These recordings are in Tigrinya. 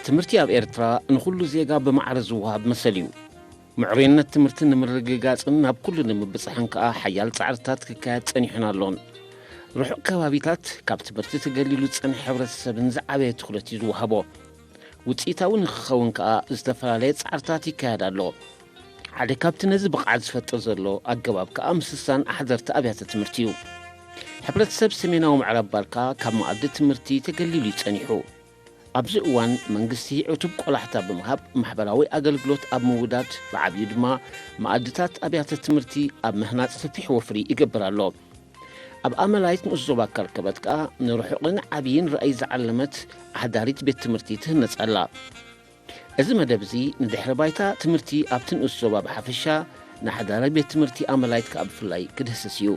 ትምህርቲ ኣብ ኤርትራ ንኹሉ ዜጋ ብማዕረ ዝወሃብ መሰል እዩ። ምዕሩይነት ትምህርቲ ንምርግጋጽን ናብ ኩሉ ንምብጻሕን ከኣ ሓያል ጻዕርታት ክካየድ ጸኒሑን ኣሎን። ርሑቕ ከባቢታት ካብ ትምህርቲ ተገሊሉ ዝጸንሐ ሕብረተሰብን ዝዓበየ ትኹረት እዩ ዝወሃቦ። ውጽኢታዊ ንክኸውን ከኣ ዝተፈላለየ ጻዕርታት ይካየድ ኣሎ። ሓደ ካብቲ ነዚ ብቕዓት ዝፈጥር ዘሎ ኣገባብ ከኣ ምስሳን ኣሕደርቲ ኣብያተ ትምህርቲ እዩ። ሕብረተሰብ ሰሜናዊ ምዕራብ ባርካ ካብ መኣዲ ትምህርቲ ተገሊሉ እዩ ጸኒሑ። ኣብዚ እዋን መንግስቲ ዕቱብ ቆላሕታ ብምሃብ ማሕበራዊ ኣገልግሎት ኣብ ምውዳድ፣ ብዓብዩ ድማ መኣድታት ኣብያተ ትምህርቲ ኣብ ምህናጽ ሰፊሕ ወፍሪ ይገብር ኣሎ። ኣብ ኣመላይት ንኡስ ዞባ ከርከበት ከኣ ንርሑቕን ዓብይን ራእይ ዝዓለመት ኣሕዳሪት ቤት ትምህርቲ ትህነጽ ኣላ። እዚ መደብ እዚ ንድሕረ ባይታ ትምህርቲ ኣብቲ ንኡስ ዞባ ብሓፈሻ፣ ንሓዳሪ ቤት ትምህርቲ ኣመላይት ከኣ ብፍላይ ክድህስስ እዩ።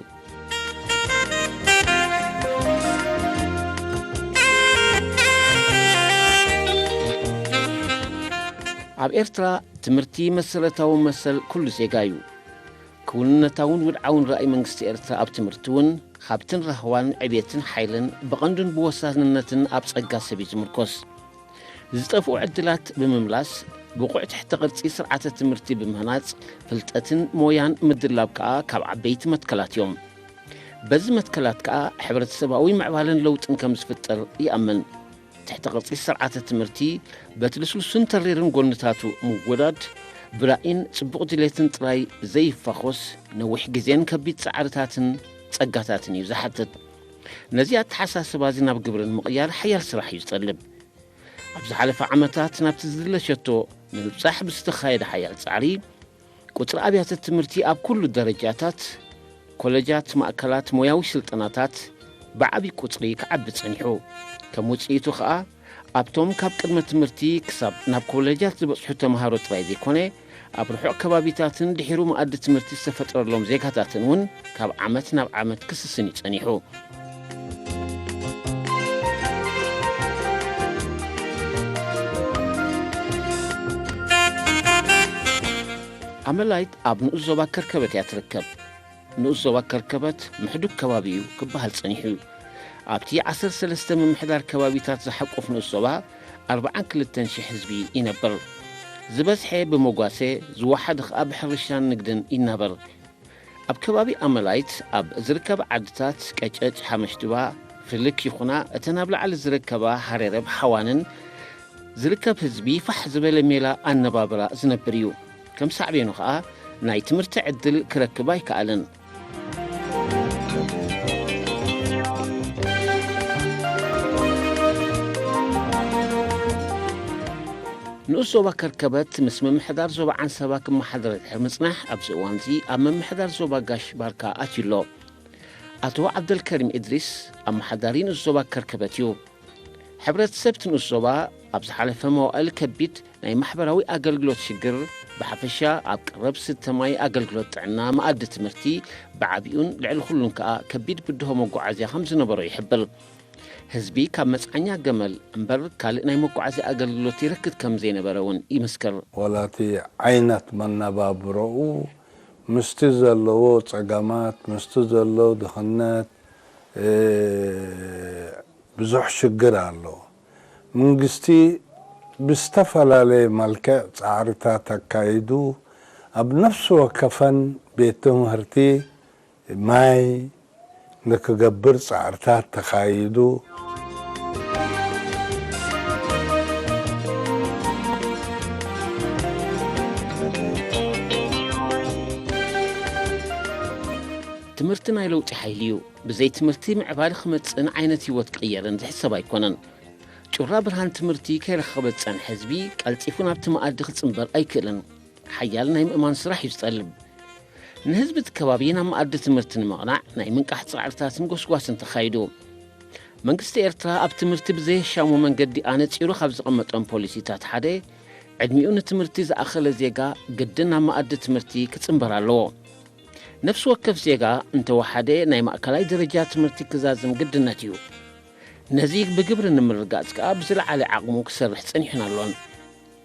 ኣብ ኤርትራ ትምህርቲ መሰረታዊ መሰል ኩሉ ዜጋ እዩ። ክውንነታውን ውድዓውን ራእይ መንግስቲ ኤርትራ ኣብ ትምህርቲ እውን ሃብትን ራህዋን ዕብየትን ሓይልን ብቐንዱን ብወሳንነትን ኣብ ጸጋ ሰብ እዩ ዝምርኮስ። ዝጠፍኡ ዕድላት ብምምላስ፣ ብቑዕ ትሕተ ቅርጺ ስርዓተ ትምህርቲ ብምህናጽ፣ ፍልጠትን ሞያን ምድላብ ከኣ ካብ ዓበይቲ መትከላት እዮም። በዚ መትከላት ከኣ ሕብረተሰባዊ ምዕባለን ለውጥን ከም ዝፍጠር ይኣምን። ትሕተ ቅርጺ ስርዓተ ትምህርቲ በቲ ልስሉስን ተሪርን ጎንታቱ ምውዳድ፣ ብራእይን ጽቡቕ ድሌትን ጥራይ ዘይፋኾስ፣ ነዊሕ ግዜን ከቢድ ጻዕርታትን ጸጋታትን እዩ ዝሓትት። ነዚ ኣተሓሳስባ እዚ ናብ ግብሪ ንምቕያር ሓያል ስራሕ እዩ ዝጠልብ። ኣብ ዝሓለፈ ዓመታት ናብቲ ዝድለ ሸቶ ንምብጻሕ ብዝተኻየደ ሓያል ጻዕሪ፣ ቁጽሪ ኣብያተ ትምህርቲ ኣብ ኩሉ ደረጃታት፣ ኮለጃት፣ ማእከላት ሞያዊ ስልጠናታት ብዓቢ ቁጽሪ ክዓቢ ጸኒሑ። ከም ውጽኢቱ ኸኣ፣ ኣብቶም ካብ ቅድመ ትምህርቲ ክሳብ ናብ ኮለጃት ዝበጽሑ ተመሃሮ ጥራይ ዘይኮነ፣ ኣብ ርሑቕ ከባቢታትን ድሒሩ መኣዲ ትምህርቲ ዝተፈጥረሎም ዜጋታትን እውን ካብ ዓመት ናብ ዓመት ክስስን እዩ ጸኒሑ። ኣመላይት ኣብ ንኡስ ዞባ ከርከበት እያ ትርከብ። ንኡስ ዞባ ከርከበት ምሕዱግ ከባቢ እዩ ክበሃል ጸኒሑ እዩ። ኣብቲ ዓሰርተ ሰለስተ ምምሕዳር ከባቢታት ዝሓቁፍ ንኡስ ዞባ ኣርብዓን ክልተን ሽሕ ህዝቢ ይነብር። ዝበዝሐ ብመጓሰ፣ ዝወሓደ ኸኣ ብሕርሻን ንግድን ይናበር። ኣብ ከባቢ ኣመላይት ኣብ ዝርከብ ዓድታት ቀጨጭ፣ ሓመሽድባ፣ ፍልክ ይኹና እተን ኣብ ላዕሊ ዝርከባ ሃሬረብ፣ ሓዋንን ዝርከብ ህዝቢ ፋሕ ዝበለ ሜላ ኣነባብራ ዝነብር እዩ። ከም ሳዕቤኑ ኸኣ ናይ ትምህርቲ ዕድል ክረክብ ኣይከኣለን። ንኡስ ዞባ ከርከበት ምስ ምምሕዳር ዞባ ዓንሰባ ክመሓደር ድሕሪ ምጽናሕ፣ ኣብዚ እዋንዚ ኣብ ምምሕዳር ዞባ ጋሽ ባርካ ኣትዩ ኣሎ። ኣቶ ዓብደልከሪም እድሪስ ኣመሓዳሪ ንኡስ ዞባ ከርከበት እዩ። ሕብረተሰብ እቲ ንኡስ ዞባ ኣብ ዝሓለፈ መዋእል ከቢድ ናይ ማሕበራዊ ኣገልግሎት ሽግር፣ ብሓፈሻ ኣብ ቀረብ ስተ ማይ፣ ኣገልግሎት ጥዕና፣ መኣዲ ትምህርቲ፣ ብዓቢኡን ልዕሊ ኩሉን ከኣ ከቢድ ብድሆ መጓዓዝያ ከም ዝነበሮ ይሕብር። ህዝቢ ካብ መጽዓኛ ገመል እምበር ካልእ ናይ መጓዓዝያ ኣገልግሎት ይረክብ ከም ዘይነበረ እውን ይምስክር። ዋላ እቲ ዓይነት መነባብሮኡ ምስቲ ዘለዎ ጸገማት፣ ምስቲ ዘሎ ድኽነት፣ እ፣ ብዙሕ ሽግር ኣሎ። መንግስቲ ብዝተፈላለየ መልክዕ ጻዕርታት ኣካይዱ፣ ኣብ ነፍሲ ወከፈን ቤት ትምህርቲ ማይ ንክገብር ጻዕርታት ተኻይዱ። ትምህርቲ ናይ ለውጢ ሓይሊ እዩ። ብዘይ ትምህርቲ ምዕባለ ክመጽእን ዓይነት ህይወት ክቕየርን ዝሕሰብ ኣይኮነን። ጩራ ብርሃን ትምህርቲ ከይረኸበ ዝጸንሐ ህዝቢ ቀልጢፉ ናብቲ መኣዲ ክጽንበር ኣይክእልን። ሓያል ናይ ምእማን ስራሕ እዩ ዝጠልብ። ንህዝቢ እቲ ከባቢ ናብ መኣዲ ትምህርቲ ንምቕናዕ ናይ ምንቃሕ ጻዕርታትን ጎስጓስን ተኻይዱ። መንግስቲ ኤርትራ ኣብ ትምህርቲ ብዘየሻሙ መንገዲ ኣነጺሩ ካብ ዘቐመጦም ፖሊሲታት ሓደ፣ ዕድሚኡ ንትምህርቲ ዝኣኸለ ዜጋ ግድን ናብ መኣዲ ትምህርቲ ክጽንበር ኣለዎ። ነፍሲ ወከፍ ዜጋ እንተወሓደ ናይ ማእከላይ ደረጃ ትምህርቲ ክዛዝም ግድነት እዩ። ነዚ ብግብሪ ንምርግጋጽ ከኣ ብዝለዓለ ዓቕሙ ክሰርሕ ጸኒሑን ኣሎን።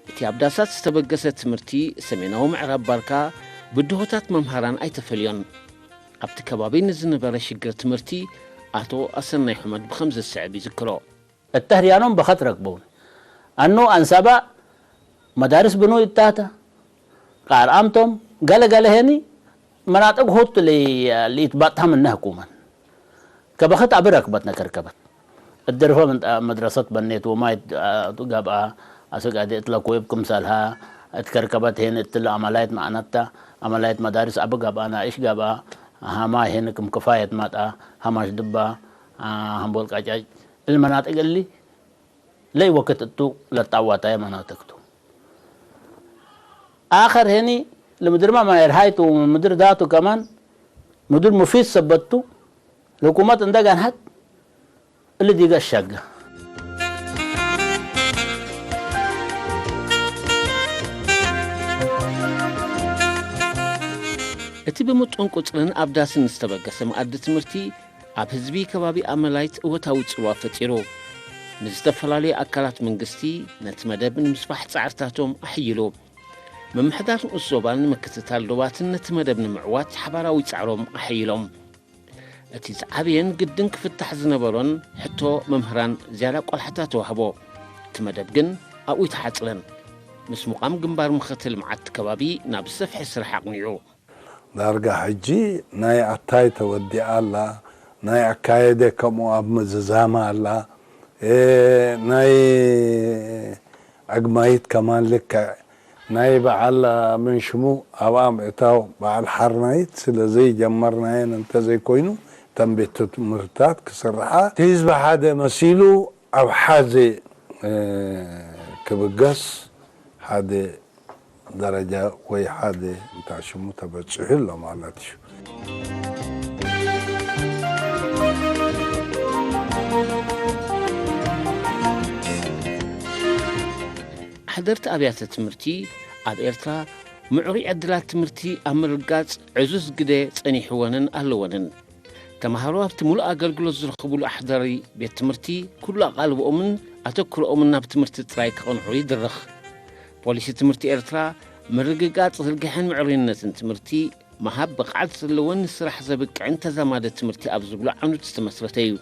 እቲ ኣብ ዳሳት ዝተበገሰ ትምህርቲ ሰሜናዊ ምዕራብ ባርካ ብድሆታት መምሃራን ኣይተፈልዮን። ኣብቲ ከባቢ ንዝነበረ ሽግር ትምህርቲ ኣቶ ኣሰናይ ሑመድ ብኸምዚ ዝስዕብ ይዝክሮ። التهريانون بخت ركبون أنو أنسبا مدارس بنو إتاتا قار أمتم قال قال هني مناطق هوت لي ليت باتهم النهكومن كبخت أبي ركبتنا كركبت الدرفة من مدرسة بنيت وما قابا أسوق أدي إتلا كويب كمسالها اتكركبت هنا إتلا عملايت معناتا عملايت مدارس أبي قابا أنا إيش قابا هما هنا كم كفاية ماتا هماش دبا همبول قاجاج المناطق اللي لي وقت التو لتعواتا يا مناطق تو آخر هني لمدير ما ما يرهايتو مدير داتو كمان مدير مفيد سبتو لحكومة عندك هات اللي ديقا الشقة እቲ ብምጡን ቁጽርን ኣብ ዳስን ዝተበገሰ መኣዲ ትምህርቲ ኣብ ህዝቢ ከባቢ ኣመላይት እወታዊ ጽልዋ ፈጢሩ። ንዝተፈላለዩ ኣካላት መንግስቲ ነቲ መደብ ንምስፋሕ ጻዕርታቶም ኣሕይሉ። ምምሕዳር ንኡስ ዞባን ምክትታል ዶባትን ነቲ መደብ ንምዕዋት ሓባራዊ ጻዕሮም ኣሐይሎም። እቲ ዝዓበየን ግድን ክፍታሕ ዝነበሮን ሕቶ መምህራን ዝያዳ ቆላሕታ ተዋህቦ። እቲ መደብ ግን ኣብኡ ኣይተሓጽረን። ምስ ምቋም ግንባር ምኽቲ ልምዓት ከባቢ ናብ ዝሰፍሐ ስራሕ ኣቕኒዑ። ዳርጋ ሕጂ ናይ ኣታይ ተወዲኣ ኣላ፣ ናይ ኣካየደ ከምኡ ኣብ ምዝዛማ ኣላ፣ እ፣ ናይ ዕግማይት ከማን ልክዕ ናይ በዓል ምንሽሙ ኣብኣ ምእታው በዓል ሓርናይት ስለ ዘይጀመርናየን እንተዘይኮይኑ እተን ቤት ትምህርትታት ክስርሓ እቲ ህዝቢ ሓደ መሲሉ ኣብ ሓደ ክብገስ ሓደ ደረጃ ወይ ሓደ እንታይ ሽሙ ተበፂሑ ኣሎ ማለት እዩ። ኣሕደርቲ ኣብያተ ትምህርቲ ኣብ ኤርትራ ምዕሩይ ዕድላት ትምህርቲ ኣብ ምርጋጽ ዕዙዝ ግደ ጸኒሕወንን ኣለወንን። ተማሃሮ ኣብቲ ሙሉእ ኣገልግሎት ዝረኽቡሉ ኣሕዳሪ ቤት ትምህርቲ ኩሉ ኣቓልቦኦምን ኣተኩሮኦምን ናብ ትምህርቲ ጥራይ ከቕንዑ ይድርኽ። ፖሊሲ ትምህርቲ ኤርትራ ምርግጋጽ ዝርግሐን ምዕሩይነትን ትምህርቲ ምሃብ ብቕዓት ዘለዎን ንስራሕ ዘብቅዕን ተዛማዲ ትምህርቲ ኣብ ዝብሉ ዓኑድ ዝተመስረተ እዩ።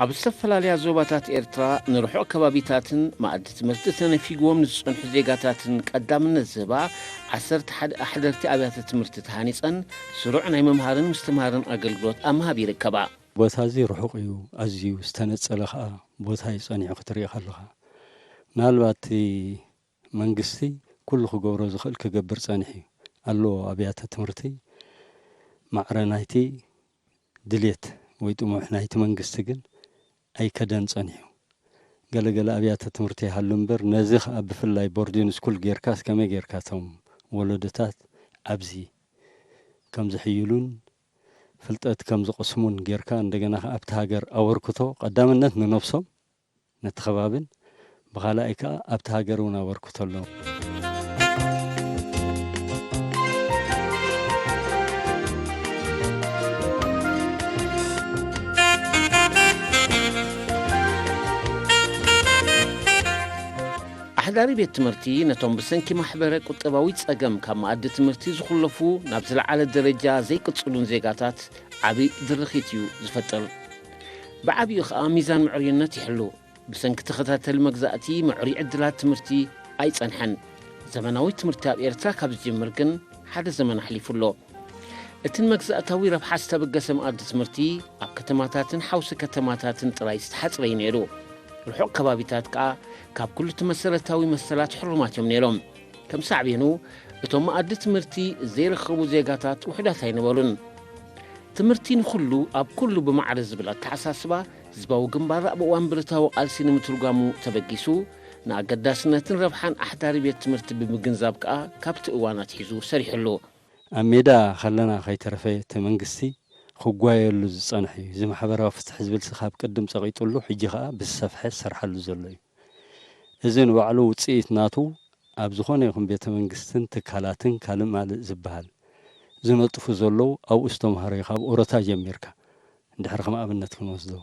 ኣብ ዝተፈላለያ ዞባታት ኤርትራ ንርሑቕ ከባቢታትን መኣዲ ትምህርቲ ተነፊግዎም ንዝጸንሑ ዜጋታትን ቀዳምነት ዝህባ ዓሰርተ ሓደ ኣሕደርቲ ኣብያተ ትምህርቲ ተሃኒጸን ስሩዕ ናይ ምምሃርን ምስትምሃርን ኣገልግሎት ኣብ ምሃብ ይርከባ። ቦታ እዚ ርሑቕ እዩ፣ ኣዝዩ ዝተነጸለ ኸኣ ቦታ እዩ ጸኒሑ ክትርኢ ከለኻ። ምናልባት እቲ መንግስቲ ኩሉ ክገብሮ ዝኽእል ክገብር ጸኒሑ እዩ። ኣለዎ ኣብያተ ትምህርቲ ማዕረ ናይቲ ድሌት ወይ ጥሙሕ ናይቲ መንግስቲ ግን ኣይከደን ጸኒሑ። ገለ ገለ ኣብያተ ትምህርቲ ይሃሉ እምበር ነዚ ኸኣ ብፍላይ ቦርዲን ስኩል ጌርካስ ከመይ ጌርካ እቶም ወለዶታት ኣብዚ ከም ዝሕይሉን ፍልጠት ከም ዝቐስሙን ጌርካ እንደገና ኸኣ ኣብቲ ሃገር ኣበርክቶ ቀዳምነት ንነብሶም ነቲ ከባብን ብኻልኣይ ከኣ ኣብቲ ሃገር እውን ኣበርክቶ ኣለዎም። ኣሕዳሪ ቤት ትምህርቲ ነቶም ብሰንኪ ማሕበረ ቁጠባዊ ጸገም ካብ መኣዲ ትምህርቲ ዝኹለፉ ናብ ዝለዓለ ደረጃ ዘይቅጽሉን ዜጋታት ዓቢ ድርኺት እዩ ዝፈጥር። ብዓቢኡ ኸኣ ሚዛን ምዕሩይነት ይሕሉ። ብሰንኪ ተኸታተሊ መግዛእቲ ምዕሩይ ዕድላት ትምህርቲ ኣይጸንሐን። ዘመናዊ ትምህርቲ ኣብ ኤርትራ ካብ ዝጅምር ግን ሓደ ዘመን ኣሕሊፉ ኣሎ። እቲ ንመግዛእታዊ ረብሓ ዝተበገሰ መኣዲ ትምህርቲ ኣብ ከተማታትን ሓውሲ ከተማታትን ጥራይ ዝተሓጽረ እዩ ነይሩ። ርሑቕ ከባቢታት ከኣ ካብ ኩሉ እቲ መሰረታዊ መሰላት ሕሩማት እዮም ነይሮም። ከም ሳዕቤኑ፣ እቶም መኣዲ ትምህርቲ ዘይረኸቡ ዜጋታት ውሑዳት ኣይነበሩን። ትምህርቲ ንኹሉ ኣብ ኩሉ ብማዕረ ዝብል ኣተሓሳስባ ህዝባዊ ግንባር ኣብ እዋን ብረታዊ ቃልሲ ንምትርጓሙ ተበጊሱ፣ ንኣገዳስነትን ረብሓን ኣሕዳሪ ቤት ትምህርቲ ብምግንዛብ ከኣ ካብቲ እዋን ኣትሒዙ ሰሪሑሉ። ኣብ ሜዳ ከለና ከይተረፈ እቲ መንግስቲ ክጓየሉ ዝጸንሐ እዩ። እዚ ማሕበራዊ ፍትሒ ዝብልሲ ካብ ቅድም ጸቒጡሉ ሕጂ ከኣ ብዝሰፍሐ ዝሰርሓሉ ዘሎ እዩ። እዚ ንባዕሉ ውጽኢት ናቱ ኣብ ዝኾነ ይኹን ቤተ መንግስትን ትካላትን ካልእ ማልእ ዝበሃል ዝነጥፉ ዘለዉ ኣብኡ ዝተምሃረ እዩ። ካብ ኦሮታ ጀሚርካ እንድሕር ከም ኣብነት ክንወስዶ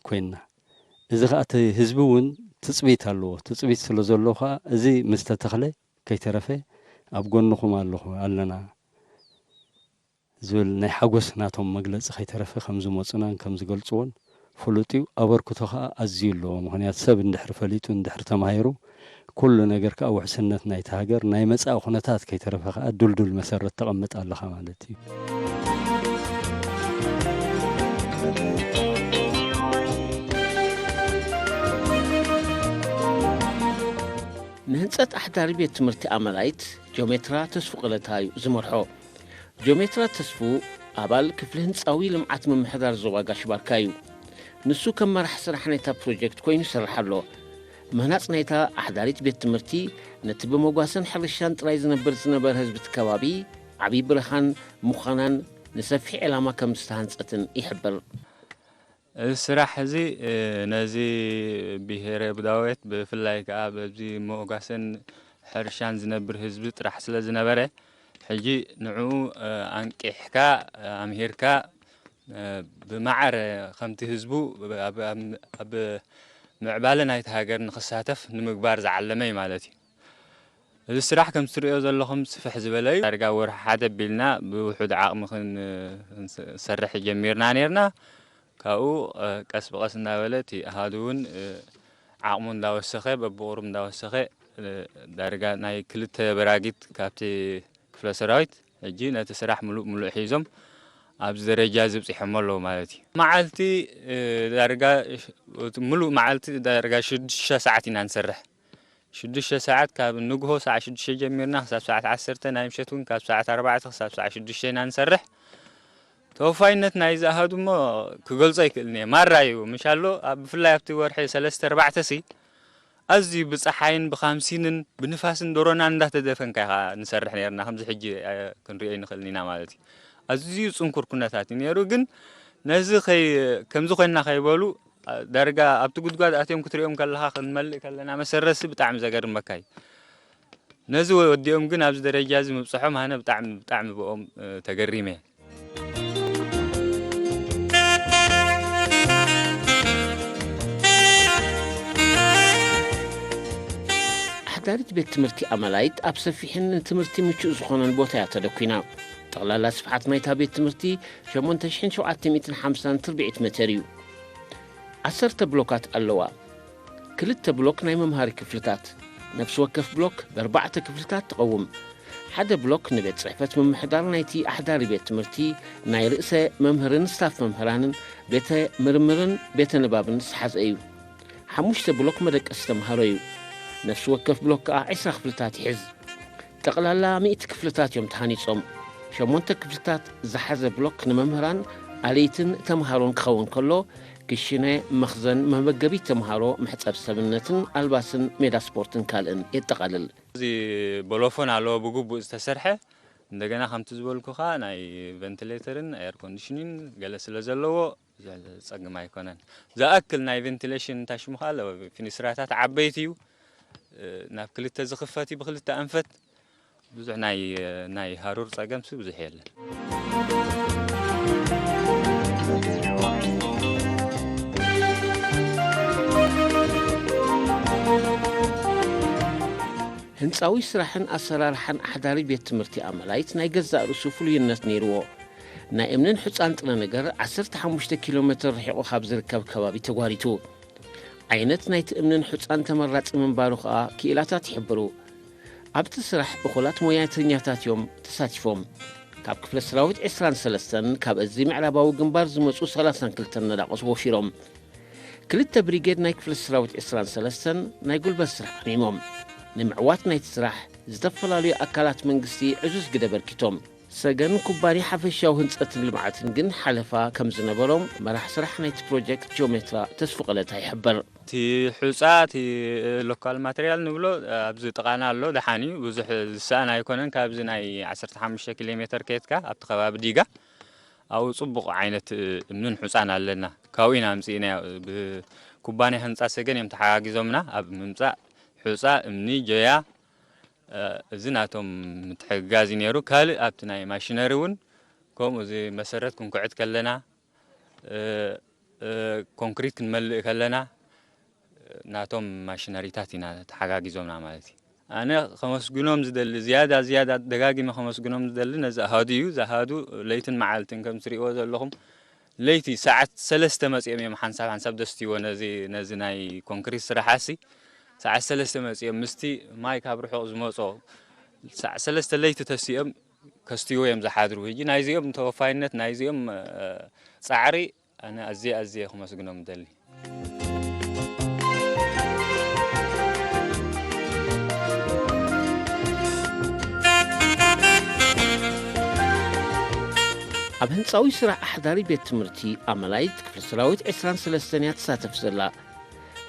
ኮይንና፣ እዚ ኸኣ እቲ ህዝቢ እውን ትጽቢት ኣለዎ። ትጽቢት ስለ ዘሎ ኸኣ እዚ ምስ ተተኽለ ከይተረፈ ኣብ ጎንኹም ኣለኹ ኣለና ዝብል ናይ ሓጎስ ናቶም መግለጺ ከይተረፈ ከም ዝመጹናን ከም ዝገልጽዎን ፍሉጥ እዩ። ኣበርክቶ ኸኣ ኣዝዩ ኣለዎ። ምኽንያቱ ሰብ እንድሕር ፈሊጡ እንድሕር ተማሂሩ ኩሉ ነገር ከኣ ውሕስነት ናይቲ ሃገር ናይ መጻኢ ኩነታት ከይተረፈ ከኣ ድልዱል መሰረት ተቐምጥ ኣለኻ ማለት እዩ። ንህንጸት ኣሕዳሪ ቤት ትምህርቲ ኣመላይት ጆሜትራ ተስፉ ቀለታ እዩ ዝመርሖ። ጆሜትራ ተስፉ ኣባል ክፍሊ ህንጻዊ ልምዓት ምምሕዳር ዞባ ጋሽ ባርካ እዩ። ንሱ ከም መራሕ ስራሕ ናይታ ፕሮጀክት ኮይኑ ይሰርሕ ኣሎ። ምህናጽ ናይታ ኣሕዳሪት ቤት ትምህርቲ ነቲ ብመጓሰን ሕርሻን ጥራይ ዝነብር ዝነበረ ህዝቢ እቲ ከባቢ ዓብዪ ብርሃን ምዃናን ንሰፊሕ ዕላማ ከም ዝተሃንጸትን ይሕብር። እዚ ስራሕ እዚ፣ እ፣ ነዚ ብሄረ ቡዳዌት ብፍላይ ከኣ በዚ መጓሰን ሕርሻን ዝነብር ህዝቢ ጥራሕ ስለ ዝነበረ፣ ሕጂ ንዕኡ፣ እ፣ ኣንቂሕካ፣ እ፣ ኣምሂርካ፣ እ፣ ብማዕረ ከምቲ ህዝቡ ኣብ፣ ኣብ፣ ኣብ ምዕባለ ናይቲ ሃገር ንኽሳተፍ ንምግባር ዝዓለመ እዩ ማለት እዩ። እዚ ስራሕ ከም ትርእዮ ዘለኹም ስፍሕ ዝበለ እዩ። ዳርጋ ወርሒ ሓደ ኣቢልና ብውሑድ ዓቕሚ ክን-፣ ክንሰርሕ ጀሚርና ነይርና። ካብኡ፣ እ፣ ቀስ ብቐስ እናበለ እቲ ኣሃዱ እውን፣ እ፣ ዓቕሙ እንዳወሰኸ፣ በብቑሩብ እንዳወሰኸ፣ እ፣ ዳርጋ ናይ ክልተ በራጊት ካብቲ ክፍለ ሰራዊት ሕጂ ነቲ ስራሕ ምሉእ ምሉእ ሒዞም ኣብዚ ደረጃ እዚ ብፂሖሞ ኣለዉ ማለት እዩ። መዓልቲ፣ እ፣ ዳርጋ ሽ-፣ እቲ ምሉእ መዓልቲ ዳርጋ ሽዱሽተ ሰዓት ኢና ንሰርሕ። ሽዱሽተ ሰዓት፣ ካብ ንግሆ ሰዓት ሽዱሽተ ጀሚርና ክሳብ ሰዓት ዓሰርተ፣ ናይ ምሸት እውን ካብ ሰዓት ኣርባዕተ ክሳብ ሰዓት ሽዱሽተ ኢና ንሰርሕ። ተወፋይነት ናይዚ ኣሃዱ እሞ ክገልጾ ኣይክእልን እየ። ማራ እዩ። ምሻሎ ኣብ፣ ብፍላይ ኣብቲ ወርሒ ሰለስተ ኣርባዕተ ሲ ኣዝዩ ብጸሓይን ብኻምሲንን ብንፋስን ዶሮናን እንዳተደፈንካ ኢኻ ንሰርሕ ነይርና። ከምዚ ሕጂ፣ እ፣ ክንርእዮ ኣይንኽእልን ኢና ማለት እዩ። ኣዝዩ ጽንኩር ኩነታት እዩ ነይሩ። ግን ነዚ ከይ-፣ ከምዚ ኮይንና ከይበሉ፣ እ፣ ዳርጋ ኣብቲ ጉድጓድ ኣትዮም ክትርእዮም ከለኻ፣ ክንመልእ ከለና መሰረትሲ ብጣዕሚ ዘገርመካ እዩ። ነዚ ወዲኦም ግን ኣብዚ ደረጃ እዚ ምብጽሖም ኣነ ብጣዕሚ፣ ብጣዕሚ ብኦም፣ እ፣ ተገሪመ እየ። ኣሕዳሪት ቤት ትምህርቲ ኣመላይት ኣብ ሰፊሕን ንትምህርቲ ምቹእ ዝኾነን ቦታ እያ ተደኲና። ጠቕላላ ስፍሓት ናይታ ቤት ትምህርቲ ሸሞንተ ሽሕን ሸውዓተ ሚእትን ሓምሳን ትርብዒት ሜተር እዩ። ዓሰርተ ብሎካት ኣለዋ። ክልተ ብሎክ ናይ መምሃሪ ክፍልታት። ነፍሲ ወከፍ ብሎክ ብኣርባዕተ ክፍልታት ትቐውም። ሓደ ብሎክ ንቤት ጽሕፈት ምምሕዳር ናይቲ ኣሕዳሪ ቤት ትምህርቲ፣ ናይ ርእሰ መምህርን ስታፍ መምህራንን፣ ቤተ ምርምርን ቤተ ንባብን ዝሓዘ እዩ። ሓሙሽተ ብሎክ መደቀሲ ተምሃሮ እዩ። ነፍሲ ወከፍ ብሎክ ከኣ ዕስራ ክፍልታት ይሕዝ። ጠቕላላ ሚእቲ ክፍልታት እዮም ተሃኒጾም። ሸሞንተ ክፍልታት ዝሓዘ ብሎክ ንመምህራን፣ ኣለይትን ተምሃሮን ክኸውን ከሎ፣ ክሽነ፣ መኽዘን፣ መመገቢ ተምሃሮ፣ መሕጸብ ሰብነትን ኣልባስን ሜዳ ስፖርትን ካልእን የጠቓልል። እዚ ቦሎፎን ኣለዎ ብግቡእ ዝተሰርሐ። እንደገና ከምቲ ዝበልኩኻ ናይ ቨንቲሌተርን ኤር ኮንዲሽንን ገለ ስለ ዘለዎ ብዙሕ ዘጸግም ኣይኮነን። ዝኣክል ናይ ቨንቲሌሽን እንታይ ሽሙ ከኣ ኣለዎ፣ ፊኒስትራታት ዓበይቲ እዩ። ናብ ክልተ ዝኽፈት እዩ፣ ብክልተ ኣንፈት። ብዙሕ ናይ፣ ናይ ሃሩር ጸገምሲ ብዙሕ የለን። ህንጻዊ ስራሕን ኣሰራርሓን ኣሕዳሪ ቤት ትምህርቲ ኣመላይት ናይ ገዛእ ርእሱ ፍሉይነት ነይርዎ። ናይ እምንን ሑጻን ጥረ ነገር ዓሰርተ ሓሙሽተ ኪሎ ሜትር ርሒቑ ካብ ዝርከብ ከባቢ ተጓሪቱ። ዓይነት ናይቲ እምንን ሑጻን ተመራጺ ምንባሩ ከኣ ክኢላታት ይሕብሩ። ኣብቲ ስራሕ እኹላት ሞያተኛታት እዮም ተሳቲፎም። ካብ ክፍለ ሰራዊት ዕስራን ሰለስተን ካብ እዚ ምዕራባዊ ግንባር ዝመጹ ሰላሳን ክልተን ነዳቑት ወፊሮም። ክልተ ብሪጌድ ናይ ክፍለ ሰራዊት ዕስራን ሰለስተን ናይ ጉልበት ስራሕ ዓሚሞም። ንምዕዋት ናይቲ ስራሕ ዝተፈላለዩ ኣካላት መንግስቲ ዕዙዝ ግደ በርኪቶም። ሰገን ኩባንያ ሓፈሻዊ ህንጸትን ልምዓትን ግን ሓለፋ ከም ዝነበሮም መራሕ ስራሕ ናይቲ ፕሮጀክት ጂኦሜትራ ተስፉ ቀለታ ይሕብር። እቲ ሑጻ፣ እቲ ሎካል ማተርያል ንብሎ ኣብዚ ጥቓና ኣሎ፣ ደሓን እዩ። ብዙሕ ዝሰኣን ኣይኮነን። ካብዚ ናይ ዓሰርተ ሓሙሽተ ኪሎ ሜተር ከየትካ ኣብቲ ከባቢ ዲጋ ኣብኡ ጽቡቕ ዓይነት እምንን ሑጻን ኣለና። ካብኡ ኢና ኣምጺእናዮ። ብኩባንያ ህንጻ ሰገን እዮም ተሓጋጊዞምና ኣብ ምምጻእ ሑጻ፣ እምኒ፣ ጀያ፣ እ፣ እዚ ናቶም ምትሕግጋዝ እዩ ነይሩ። ካልእ ኣብቲ ናይ ማሽነሪ እውን ከምኡ እዚ መሰረት ክንኩዕት ከለና፣ እ፣ እ፣ ኮንክሪት ክንመልእ ከለና፣ ናቶም ማሽነሪታት ኢና ተሓጋጊዞምና ማለት እዩ። ኣነ ከመስግኖም ዝደሊ፣ ዝያዳ፣ ዝያዳ ደጋጊመ ከመስግኖም ዝደሊ ነዚ ኣሃዱ እዩ። እዚ ኣሃዱ ለይትን መዓልትን ከም ትሪእዎ ዘለኹም፣ ለይቲ ሰዓት ሰለስተ መጺኦም እዮም ሓንሳብ ሓንሳብ ደስትይዎ ነዚ፣ ነዚ ናይ ኮንክሪት ስራሓሲ። ሰዓት ሰለስተ መጺኦም ምስቲ ማይ ካብ ርሑቕ ዝመጾ ሰዓት ሰለስተ ለይቲ ተሲኦም ከስትይዎ እዮም ዝሓድሩ። ሕጂ ናይዚኦም ተወፋይነት፣ ናይዚኦም፣ እ፣ ጻዕሪ ኣነ ኣዝየ፣ ኣዝየ ከመስግኖም እደሊ። ኣብ ህንጻዊ ስራሕ ኣሕዳሪ ቤት ትምህርቲ ኣመላይት ክፍለ ሰራዊት ዕስራን ሰለስተን እያ ትሳተፍ ዘላ።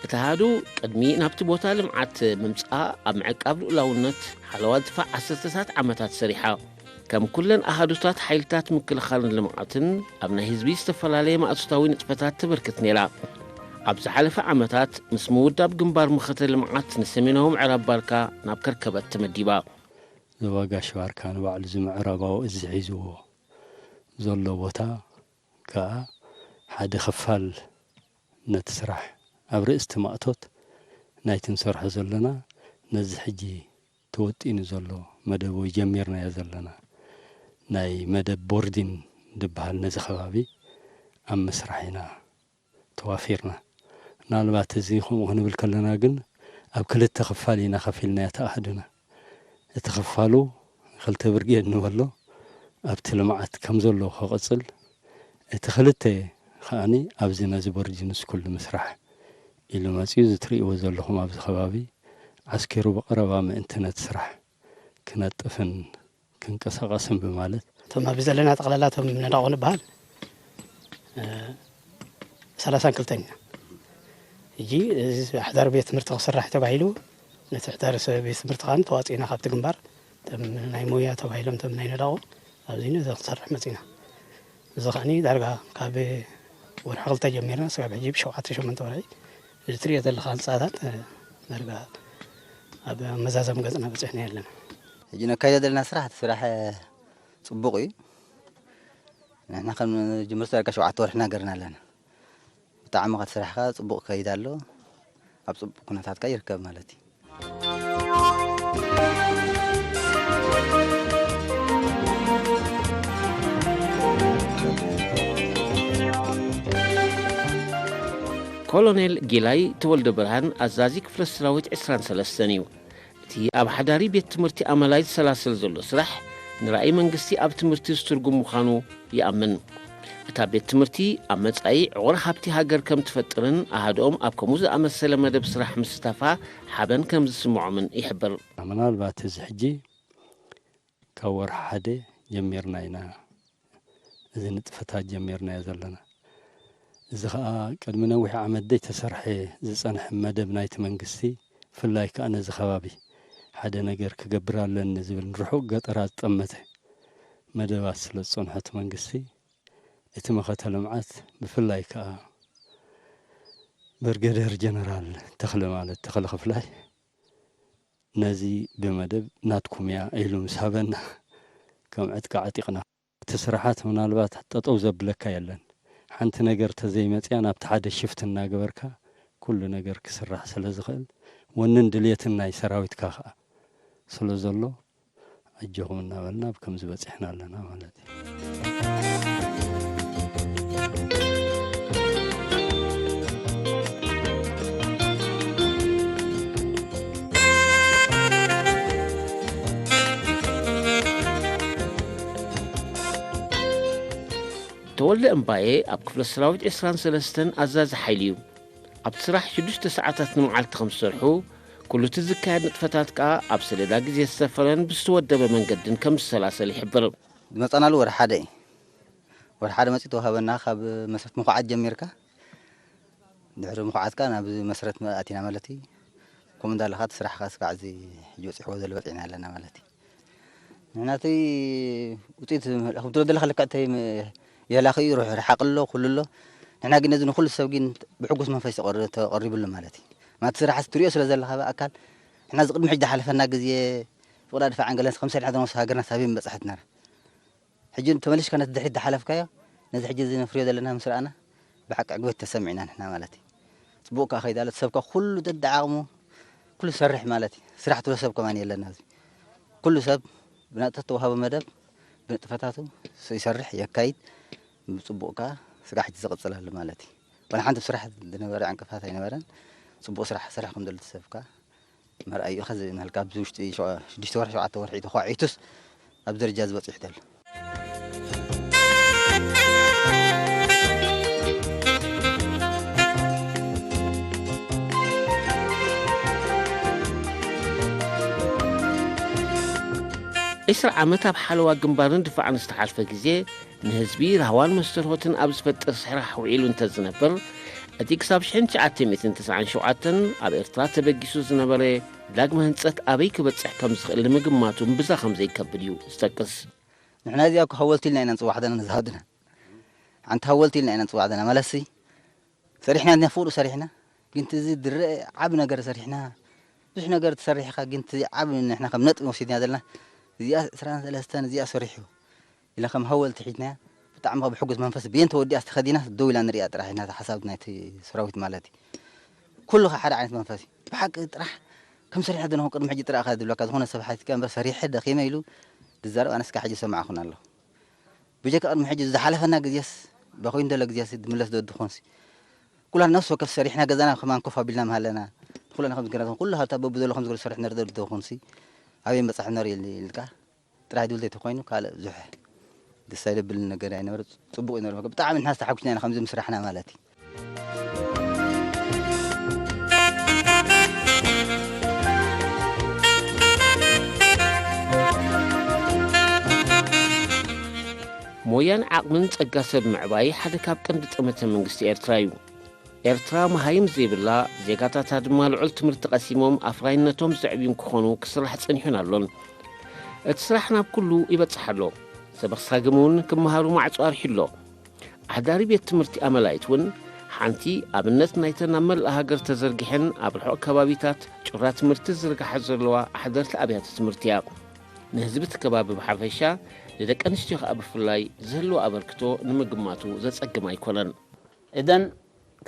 እቲ ኣሃዱ ቅድሚ ናብቲ ቦታ ልምዓት ምምጻእ ኣብ ምዕቃብ ልኡላውነት ሓለዋ ድፋዕ ዓሰርተታት ዓመታት ሰሪሓ። ከም ኩለን ኣሃዱታት ሓይልታት ምክልኻልን ልምዓትን ኣብ ናይ ህዝቢ ዝተፈላለየ ማእቶታዊ ንጥፈታት ተበርክት ነይራ። ኣብ ዝሓለፈ ዓመታት ምስ ምውዳብ ግንባር መኸተ ልምዓት ንሰሜናዊ ምዕራብ ባርካ ናብ ከርከበት ተመዲባ። ዞባ ጋሽ ባርካ ንባዕሉ እዚ ምዕራባዊ እዚ ሒዝዎ ዘሎ ቦታ ከኣ ሓደ ክፋል ነቲ ስራሕ ኣብ ርእስቲ ማእቶት ናይቲ ንሰርሖ ዘለና ነዚ ሕጂ ተወጢኑ ዘሎ መደብ ወይ ጀሚርናዮ ዘለና ናይ መደብ ቦርዲን ዝበሃል ነዚ ከባቢ ኣብ ምስራሕ ኢና ተዋፊርና። ምናልባት እዚ ከምኡ ክንብል ከለና ግን ኣብ ክልተ ክፋል ኢና ከፊልናዮ ተኣህዱና። እቲ ክፋሉ ክልተ ብርጌድ ንበሎ ኣብቲ ልምዓት ከም ዘሎ ክቕጽል፣ እቲ ክልተ ከኣኒ ኣብዚ ነዚ ቦርዲን ስኩል ንምስራሕ ኢሉ መጺኡ። እዚ ትርእይዎ ዘለኹም ኣብዚ ከባቢ ዓስኪሩ ብቐረባ ምእንቲ ነቲ ስራሕ ክነጥፍን ክንቀሳቐስን ብማለት እቶም ኣብዚ ዘለና ጠቕላላ እቶም ነዳቑ ንበሃል፣ እ፣ ሰላሳን ክልተን ኢና። ሕጂ እዚ ኣሕዳሪ ቤት ትምህርቲ ክስራሕ ተባሂሉ ነቲ ኣሕዳሪ ሰ-፣ ቤት ትምህርቲ ከኣ ተዋፂእና ካብቲ ግንባር እቶም ናይ ሞያ ተባሂሎም እቶም ናይ ነዳቑ ኣብዚ ነዚ ክንሰርሕ መፂና። እዚ ከኣኒ ዳርጋ ካብ ወርሒ ክልተ ጀሚርና ስጋብ ሕጂ ብሸውዓተ ሸሞንተ ወርሒ እዚ ትሪኦ ዘለኻ ህንፃታት፣ እ፣ ዳርጋ ኣብ መዛዘም ገፅና በፂሕና ኣለና። ሕጂ ነካይዶ ዘለና ስራሕ፣ እቲ ስራሕ፣ እ፣ ፅቡቕ እዩ። ንሕና ከም ጅምርቶ ዳርጋ ሸውዓተ ወርሕና ገርና ኣለና። ብጣዕሚ ከቲ ስራሕ ከኣ ፅቡቕ ከይድ ኣሎ። ኣብ ፅቡቕ ኩነታት ከኣ ይርከብ ማለት እዩ። ኮሎኔል ጊላይ ተወልደ ብርሃን ኣዛዚ ክፍለ ሰራዊት ዕስራን ሰለስተን እዩ። እቲ ኣብ ሓዳሪ ቤት ትምህርቲ ኣመላይ ዝሰላሰል ዘሎ ስራሕ ንራእይ መንግስቲ ኣብ ትምህርቲ ዝትርጉም ምዃኑ ይኣምን። እታ ቤት ትምህርቲ ኣብ መጻኢ ዕቑር ሃብቲ ሃገር ከም ትፈጥርን ኣሃድኦም ኣብ ከምኡ ዝኣመሰለ መደብ ስራሕ ምስታፋ ሓበን ከም ዝስምዖምን ይሕብር። ምናልባት እዚ ሕጂ ካብ ወርሒ ሓደ ጀሚርና ኢና፣ እዚ ንጥፈታት ጀሚርናዮ ዘለና። እዚ ኸኣ ቅድሚ ነዊሕ ዓመት ዘይተሰርሐ ዝጸንሐ መደብ ናይቲ መንግስቲ፣ ብፍላይ ከኣ ነዚ ከባቢ ሓደ ነገር ክገብር ኣለኒ ዝብል ንርሑቕ ገጠራት ዝጠመተ መደባት ስለ ዝጸንሖ እቲ መንግስቲ፣ እቲ መኸተ ልምዓት ብፍላይ ከኣ ብርገደር ጀነራል ተኽለ ማለት ተኽለ ክፍላይ ነዚ ብመደብ ናትኩም እያ ኢሉ ምስ ሃበና ከም ዕጥቂ ዓጢቕና። እቲ ስራሓት ምናልባት ጠጠው ዘብለካ የለን። ሓንቲ ነገር ተዘይመፅያ ናብቲ ሓደ ሽፍት እናገበርካ ኩሉ ነገር ክስራሕ ስለ ዝኽእል ወንን ድልየትን ናይ ሰራዊትካ ከዓ ስለ ዘሎ ኣጆኹም እናበልና ኣብ ከምዚ በፂሕና ኣለና ማለት እዩ። ተወልደ እምባየ ኣብ ክፍለ ሰራዊት ዕስራን ሰለስተን ኣዛዚ ሓይሊ እዩ። ኣብቲ ስራሕ ሽዱሽተ ሰዓታት ንመዓልቲ ከም ዝሰርሑ፣ ኩሉ እቲ ዝካየድ ንጥፈታት ከኣ ኣብ ሰሌዳ ግዜ ዝሰፈረን ብዝተወደበ መንገድን ከም ዝሰላሰል ይሕብር። ዝመጻናሉ ወርሒ ሓደ እዩ። ወርሒ ሓደ መጺኡ ተዋሃበና። ካብ መስረት ምኹዓት ጀሚርካ፣ ድሕሪ ምኹዓትካ ናብ መስረት ኣቲና ማለት እዩ። ከምኡ እንዳለኻ እቲ ስራሕካ ስጋዕ እዚ ሕጂ በጺሕዎ ዘሎ በጺሕና ኣለና ማለት እዩ። ንሕና እቲ ውፅኢት ከም ትብሎ ዘለካ ልክዕ እንተይ ም-፣ የላኺ እዩ፣ ርሕ-፣ ርሓቕ ኣሎ፣ ኩሉ ኣሎ። ንሕና ግን ነዚ ንኩሉ ሰብ ግን ብሕጉስ መንፈስ ተቐር-፣ ተቐሪቡ ኣሎ ማለት እዩ። ማለት ስራሕ ትሪኦ ስለ ዘለኻ ብኣካል፣ ንሕና እዚ ቅድሚ ሕጂ ዝሓለፈና ግዜ ፍቕዳ ድፋዕን ገለን ከም ሰሪሕና ዝነበርና ሃገርና ሳብ ምበጻሕትና። ሕጂ ተመሊስካ ነቲ ድሕሪት ዝሓለፍካዮ፣ ነዚ ሕጂ እዚ ነፍርዮ ዘለና ምስ ረኣና፣ ብሓቂ ዕግበት ተሰሚዕና ንሕና ማለት እዩ። ጽቡቕ ከኣ ከይዳ ኣሎ፣ እቲ ሰብ ከኣ ኩሉ ደድዓቕሙ፣ ኩሉ ይሰርሕ ማለት እዩ። ስራሕ ትብሎ ሰብ ከማን የለን ኣብዚ። ኩሉ ሰብ ብናቱ ተዋሃቦ መደብ፣ ብንጥፈታቱ ይሰርሕ፣ የካይድ። ብጽቡቕ ከኣ ስራሕ ሕጂ ዝቕጽል ኣሎ ማለት እዩ። ዋላ ሓንቲ ስራሕ ዝነበረ ዕንቅፋት ኣይነበረን። ጽቡቕ ስራሕ፣ ስራሕ ከም ዘሎ እቲ ሰብ ከኣ መርኣዩ ኢኻ ዝእመልካ ኣብዚ ውሽጢ ሸ-፣ ሽዱሽተ ወርሒ፣ ሸውዓተ ወርሒ ተዃዒቱስ ኣብ ደረጃ ዝበጽሕ ዘሎ። ዕስራ ዓመት ኣብ ሓለዋ ግንባርን ድፋዕን ዝተሓልፈ ግዜ፣ ንህዝቢ ራህዋን መስተርሆትን ኣብ ዝፈጥር ስራሕ ውዒሉ እንተዝነብር፣ እቲ ክሳብ ሽሕን ትሽዓተ ሚእትን ተስዓን ሸውዓተን ኣብ ኤርትራ ተበጊሱ ዝነበረ ዳግመ ህንጸት ኣበይ ክበጽሕ ከም ዝኽእል ንምግማቱ እምብዛ ከም ዘይከብድ እዩ ዝጠቅስ። ንሕና እዚኣ እኮ ሃወልቲ ኢልና ኢና ንጽውዓ ዘለና ነዛ ሃድና። ሓንቲ ሃወልቲ ኢልና ኢና ንጽውዓ ዘለና። ማለትሲ፣ ሰሪሕና፣ ነፍቕዱ ሰሪሕና። ግን እቲ እዚ ዝረአ ዓቢ ነገር ሰሪሕና። ብዙሕ ነገር ተሰሪሕኻ፣ ግን እቲ ዓቢ ንሕና ከም ነጥቢ ወሲድና ዘለና፣ እዚኣ ዕስራን ሰለስተን እዚኣ ሰሪሑ ኢለ ከም ሃወልቲ ሒዝናያ። ብጣዕሚ ካብ ብሕጉስ መንፈስ ብየን ተወዲኣ ዝተኸዲና ደው ኢላ ንሪኣ ጥራሕ ኢና፣ ሓሳብ ናይቲ ሰራዊት ማለት እዩ። ኩሉ ከ ሓደ ዓይነት መንፈስ እዩ። ብሓቂ ጥራሕ ከም ሰሪሕና ዝነበርኩ ቅድሚ ሕጂ ጥራሕ እኻ ዝብለካ፣ ዝኾነ ሰብ ሓቲትካ እምበር ሰሪሐ ደኺመ ኢሉ ዝዛረብ ኣነስ ክሳዕ ሕጂ ይሰምዓኹን ኣለኹ። ብጀካ ቅድሚ ሕጂ ዝሓለፈና ግዜስ፣ በኸይኑ ዘሎ ግዜስ ዝምለስ ዶ ድኾንሲ? ኩላን ነፍሲ ወከፍ ሰሪሕና ገዛና ከማን ኮፍ ኣቢልና ምሃለና። ኩላና ከም ዝገና ኩሉ ሃብታ በብዘሎ ከም ዝገሎ ዝሰርሕ ነር ዶ ድኾንሲ? ኣበይ በጻሕ ነር ኢል-፣ ኢልካ ጥራሕ ድብል ዘይተኾይኑ ካልእ ብዙሕ ደስ ኣይደብል ነገር ኣይነበረ። ጽቡቕ እዩ ነሩ። ብጣዕሚ ንሕና ዝተሓጉስና ኢና ከምዚ ምስራሕና ማለት እዩ። ሞያን ዓቕምን ጸጋ ሰብ ምዕባይ ሓደ ካብ ቀንዲ ጠመተ መንግስቲ ኤርትራ እዩ። ኤርትራ መሃይም ዘይብላ፣ ዜጋታታ ድማ ልዑል ትምህርቲ ቀሲሞም ኣፍራይነቶም ዘዕብዩን ክኾኑ ክስራሕ ጸኒሑን ኣሎን። እቲ ስራሕ ናብ ኩሉ ይበጽሕ ኣሎ። ሰበኽ ሳግም እውን ክመሃሩ ማዕጾ ኣርሒሉ ኣሎ። ኣሕዳሪ ቤት ትምህርቲ ኣመላይት እውን ሓንቲ ኣብነት ናይተን ኣብ መላእ ሃገር ተዘርጊሐን ኣብ ርሑቕ ከባቢታት ጩራ ትምህርቲ ዝዝርግሓ ዘለዋ ኣሕደርቲ ኣብያተ ትምህርቲ እያ። ንህዝቢ እቲ ከባቢ ብሓፈሻ፣ ንደቂ ኣንስትዮ ከኣ ብፍላይ ዝህልዎ ኣበርክቶ ንምግማቱ ዘጸግም ኣይኮነን። إذن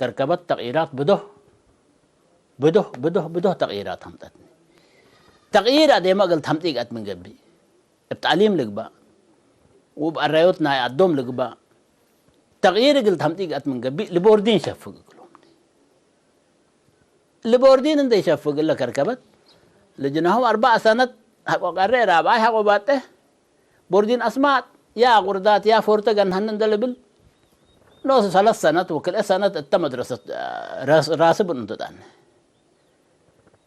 كركبت تغييرات بدو بدو بدو بدو تغييرات همطتني. تغيير أدي ما قلت همطيق أت من قلبي. اب تعليم ልግባእ፣ ወብ ኣራዮት ናይ ኣዶም ልግባእ፣ ተቕይር እግል ታምጢ ገኣት ምን ገቢእ ልቦርዲን ሸፍግ እግሎም። ልቦርዲን እንደ ይሸፍግ እለ ከርከበት ልጅናሁም ኣርባዕ ሰነት ሐቆቀሬ ራብዓይ ሐቆ ባጤ ቦርዲን ኣስማጥ ያ ቁርዳት ያ ፎርተ ገንሃን እንደ ልብል ኖስ ሰለት ሰነት ወክልኤ ሰነት እተ መድረሰት ራስ-፣ ራስብ እንተጣነ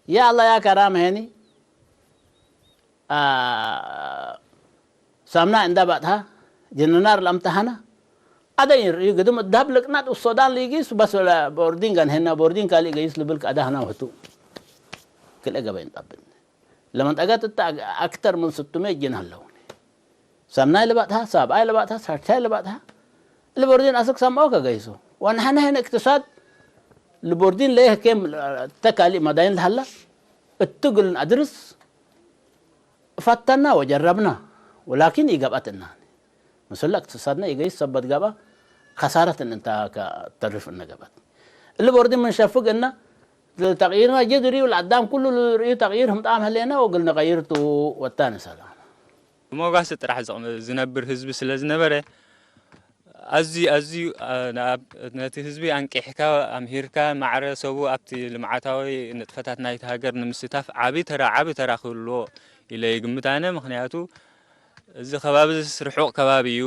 ያ ኣላ ያ ከራም ሄኒ አ፣ ሳምና እንዳ ባጥሃ ጀነራል ኣምታሃና ኣደ ይርኢ ግድም ዳብ ልቅናት ሶዳን ሊጊስ በስ ቦርዲን ጋን ሄና ቦርዲን ካሊ ገይስ ልብል ካዳ ሃና ወቱ ክለ ገበይን ጣብን ለመን ጠጋት እታ ኣክተር ምን ስትሜ ጅን ኣለውን ሳምናይ ለባጥሃ ሳብኣይ ለባጥሃ ሳርታይ ለባጥሃ ልቦርዲን ኣስክ ሳምኦ ከገይሱ ዋን ሃና ሄነ እክትሳድ ልቦርዲን ለየ ኬም ተካሊ ማዳይን ለሃላ እትግልን ኣድርስ ፈተና ወጀረብና ወላኪን ይገብኣትና ምስላ እክትሳድና ይገይስ ሰበት ገባ ከሳረት እንታ ተርፍ እነገባት እሊ ቦርዲ ምንሸፍግ እና ተቕይርና ጀድሪ ለኣዳም ኩሉ ርእዩ ተቕይር ህምጣም ህሌና ወግል ነቐይርቱ ወታነ ሰላም። ብሞጋሲ ጥራሕ ዝቕም-፣ ዝነብር ህዝቢ ስለ ዝነበረ፣ ኣዝዩ፣ ኣዝዩ፣ ኣ፣ ንኣብ-፣ ነቲ ህዝቢ ኣንቂሕካ፣ ኣምሂርካ፣ ማዕረ ሰቡ ኣብቲ ልምዓታዊ ንጥፈታት ናይቲ ሃገር ንምስታፍ ዓቢ ተራ፣ ዓቢ ተራ ክህልዎ ኢለ ይግምት ኣነ። ምኽንያቱ፣ እዚ ከባቢ እዚስ ርሑቕ ከባቢ እዩ።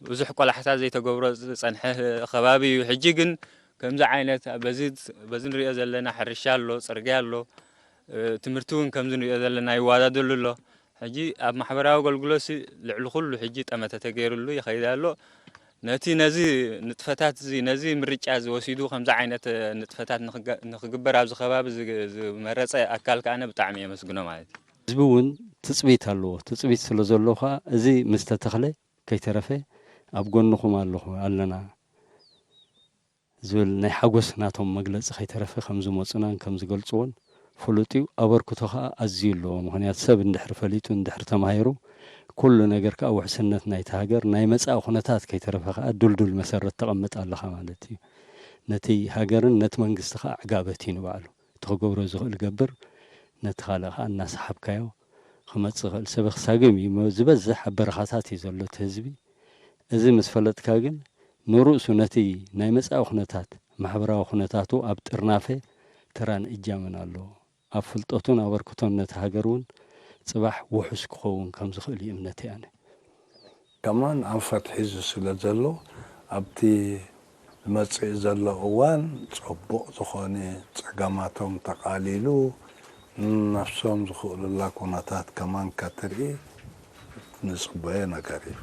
ብዙሕ ቆላሕታ ዘይተገብሮ ዝጸንሐ ከባቢ እዩ። ሕጂ ግን ከምዚ ዓይነት በዚ በዚ ንሪኦ ዘለና ሕርሻ ኣሎ፣ ጽርግያ ኣሎ፣ ትምህርቲ እውን ከምዚ ንሪኦ ዘለና ይዋዳደሉ ኣሎ። ሕጂ ኣብ ማሕበራዊ ኣገልግሎት ልዕሊ ኩሉ ሕጂ ጠመተ ተገይሩሉ ይኸይድ ኣሎ። ነቲ ነዚ ንጥፈታት እዚ ነዚ ምርጫ እዚ ወሲዱ ከምዚ ዓይነት ንጥፈታት ንክግበር ኣብዚ ከባቢ ዝመረፀ ኣካል ከኣነ ብጣዕሚ የመስግኖ ማለት እዩ። ህዝቢ እውን ትፅቢት ኣለዎ። ትፅቢት ስለ ዘሎ ከዓ እዚ ምስ ተተኽለ ከይተረፈ ኣብ ጎንኹም ኣለኹ ኣለና ዝብል ናይ ሓጎስ ናቶም መግለፂ ከይተረፈ ከም ዝመፁናን ከም ዝገልፅዎን ፍሉጥ እዩ። ኣበርክቶ ከዓ ኣዝዩ ኣለዎ። ምክንያቱ ሰብ እንድሕር ፈሊጡ እንድሕር ተማሂሩ ኩሉ ነገር ከዓ ውሕስነት ናይቲ ሃገር ናይ መፃኢ ኩነታት ከይተረፈ ከዓ ድልዱል መሰረት ተቐምጥ ኣለኻ ማለት እዩ። ነቲ ሃገርን ነቲ መንግስቲ ከዓ ዕጋበት እዩ ንባዕሉ። እቲ ክገብሮ ዝኽእል ገብር ነቲ ካልእ ከዓ እናሰሓብካዮ ክመፅእ ይኽእል። ሰበኽ ሳግም እዩ ዝበዝሕ ኣብ በረኻታት እዩ ዘሎ እቲ ህዝቢ። እዚ ምስ ፈለጥካ ግን ንርእሱ ነቲ ናይ መጻኢ ኩነታት ማሕበራዊ ኩነታቱ ኣብ ጥርናፈ ተራን እጃምን ኣለዎ። ኣብ ፍልጠቱን ኣበርክቶን ነቲ ሃገር እውን ጽባሕ ውሑስ ክኸውን ከም ዝኽእል እዩ እምነተይ ኣነ። ከማን ኣንፈት ሒዙ ስለ ዘሎ ኣብቲ ዝመጽእ ዘሎ እዋን ጽቡቕ ዝኾነ ጸገማቶም ተቓሊሉ ንነፍሶም ዝኽእሉላ ኩነታት ከማን ከትርኢ ንጽበዮ ነገር እዩ።